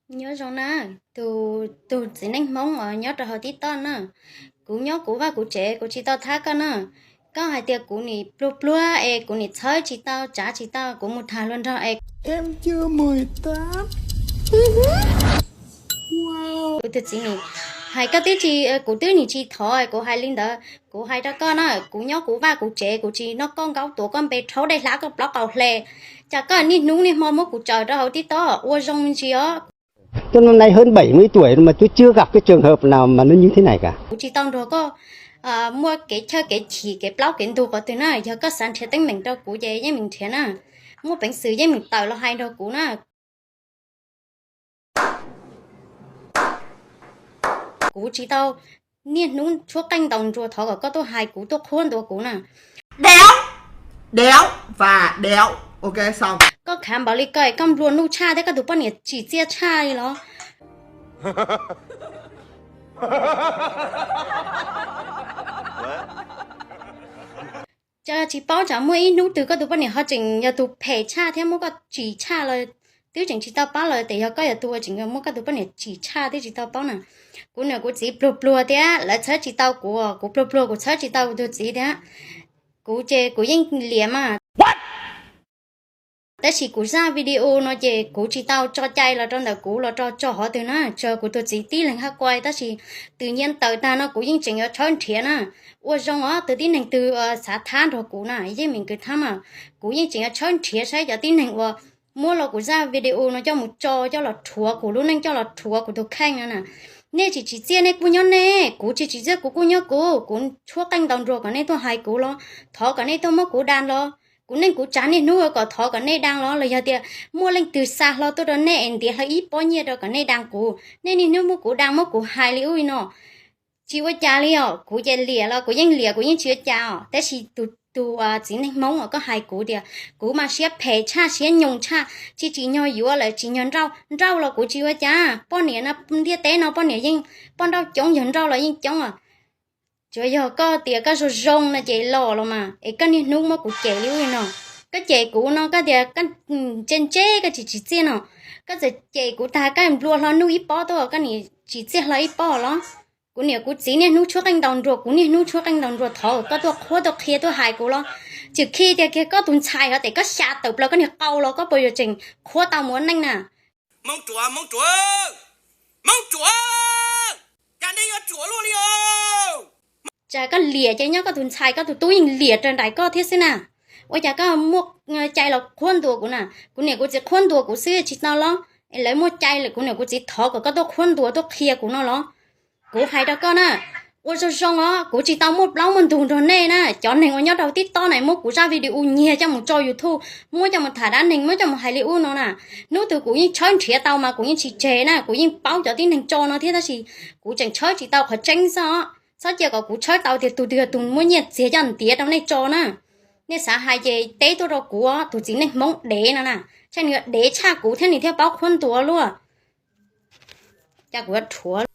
Nyob zoo na, tus, tus txiv neej Hmoob uas nyob rau hauv TikTok na, kuv nyob kuv vaj kuv tsev kuv tsis tau thab koj na. Koj hais tias kuv nim pluag pluag es kuv nim txhawb tsis tau tsav tsis tau, kuv mus tham hluas nraug es kuv tus txiv nim hais koj twb tsis, kuv twb nim tsis thov kuv hais li ntawd. Kuv hais rau koj na, kuv nyob kuv vaj kuv tsev kuv tsis noj koj nkaub tuav koj npe rhaub dej hlab koj plaub qau hle. Cas koj niaj hnub niaj hmo muab kuv tsaws rau hauv TikTok ua zoo me ntsis os. Tôi năm nay hơn bảy mươi tuổi mà tôi chưa gặp cái trường hợp nào mà nó như thế này cả. Kuv tsis tau nrog koj muaj kev chawj kev chim kev plaub kev ntug qhov twg na, yog koj xav nrhiav teeb meem rau kuv ces yeej meem nrhiav na, muaj peev xwm yeej meem tawm los hais nrog kuv na. Kuv tsis tau niaj hnub tshuab qeej ntaus nruas thov kom koj tuaj hais kuv tuaj qhuab ntuas kuv na. Đéo, đéo và đéo. Ok, xong. Koj khav npaum li ko es koj nplua nuj tshaj thiab koj tus poj niam tsim txiaj tshaj li los. Cas tsis paub tsam muaj ib hnub twg koj tus poj niam ho tseem yog tus phem tshaj thiab muab koj tsim tshaj los twb tseem tsis tau paub los tes yog koj yog tus uas tseem muab koj tus poj niam tsim tshaj twb tsis tau paub na. Kuv niam kuv txiv pluag pluag thiab lawv txhawb tsis tau kuv, kuv pluag pluag kuv txhawb tsis tau kuv tus txiv thiab. Kuv ces kuv yeej liam mas. Tab sis kuv zaj video no ces kuv tsis tau tso cai los rau ntawm kuv los rau tso qhov twg na, tsuas kuv tus txiv tib leeg hab kuai, tab sis tus nyiaj tawm tag no kuv yeej tseem yuav tshawb nrhiav na. Ua zoo os, tus tib neeg twg xav thab nrog kuv na yeej meem kws thab mas, kuv yeej tseem yuav tshawb nrhiav saib cov tib neeg uas muab los kuv zaj video no coj mus tso coj los rhuav kuv lub neej coj los rhuav kuv tus kheej no na. Nej tsis tsim txiaj nej kuj nyob nej, kuv tsis tsim txiaj kuv kuj nyob kuv, kuv tshuab qeej ntaus nruas kom nej tuaj hais kuv los, thov kom nej tuaj muab kuv da los. Kuv neej kuv tsav niaj hnub kom thov kom nej da los, los yog tias muaj leej twg xa hlo tuaj rau nej es ntiav hlo ib pob nyiaj rau kom nej da kuv, nej niaj hnub muab kuv da muab kuv hais li ub li no. Tsis ua cas li os, kuv ces liam los kuv yeej liam kuv yeej tsis ua cas os, tab sis tus, tus txiv neej Hmoob uas koj hais kuv tias kuv mas siab phem tshaj siab nyoos tshaj, tsis tsim nyog yuav lawm tsim nyog nrauj, nrauj los kuv tsis ua cas, poj niam no ntiaj teb no poj niam yeej, poj nrauj coob yog nrauj los yeej coob os. Tsuas yog koj tias koj zoo zoo no ces los los mas es koj niaj hnub muab kuv cem li ub li no. Koj cem kuv no koj tias koj ntse ntse koj tsis tsim txiaj no, koj txawm cem kuv tag koj nplua hlo nuj ib pob tuaj koj nim tsim txiaj hlo ib pob los. Kuv niam kuv txiv niaj hnub tshuab qeej ntaus nruas, kuv niaj hnub tshuab qeej ntaus nruas, thov koj tuaj qhuab tuaj qhia tuaj hais kuv los. Tseem khi tias kiag koj tus ntxhais hov tes koj xya tawm plaws koj niag qau los koj puas yuav tseem qhuab tau mus ua neej na? Hmoob ruam, Hmoob ruam, Hmoob ruam, cas nej yuav ruam luaj li os? Tsam koj liam ces nyob koj tus ntxhais koj tus tub yeej liam raws nraim koj thiab xwb na. Ua cas koj muaj cai los qhuab ntuas kuv na? Kuv niam kuv txiv qhuab ntuas kuv xwb tsis tau los? Es lawv muaj cai lawm kuv niam kuv txiv thov kom koj tuaj qhuab ntuas tuaj qhia kuv no los? Kuv hais rau koj na, ua zoo zoo os, kuv tsis tau muaj plaub muaj ntug nrog nej na. Cov neeg uas nyob rau TikTok na muab kuv zaj video nyiag coj mus tso YouTube, muab coj mus tham dab neeg, muab coj mus hais li ub no na. Hnub twg kuv yeej tshawb nrhiav tau mas kuv yeej tsis tseg na, kuv yeej paub cov tib neeg tso no thiab tab sis kuv tseem tshawb tsis tau qhov tseeb xwb os. Txhob cia kom kuv tshawb tau tias tus twg yog tus muab nyiaj txiag coj ntiav rau nej tso na. Nej xav hais ces teb tuaj rau kuv, tus txiv neej Hmoob dev no na, tsam nws dev tshaj kuv thiab nws thiaj paub qhuab ntuas luaj. Cas kuv yuav rhuav.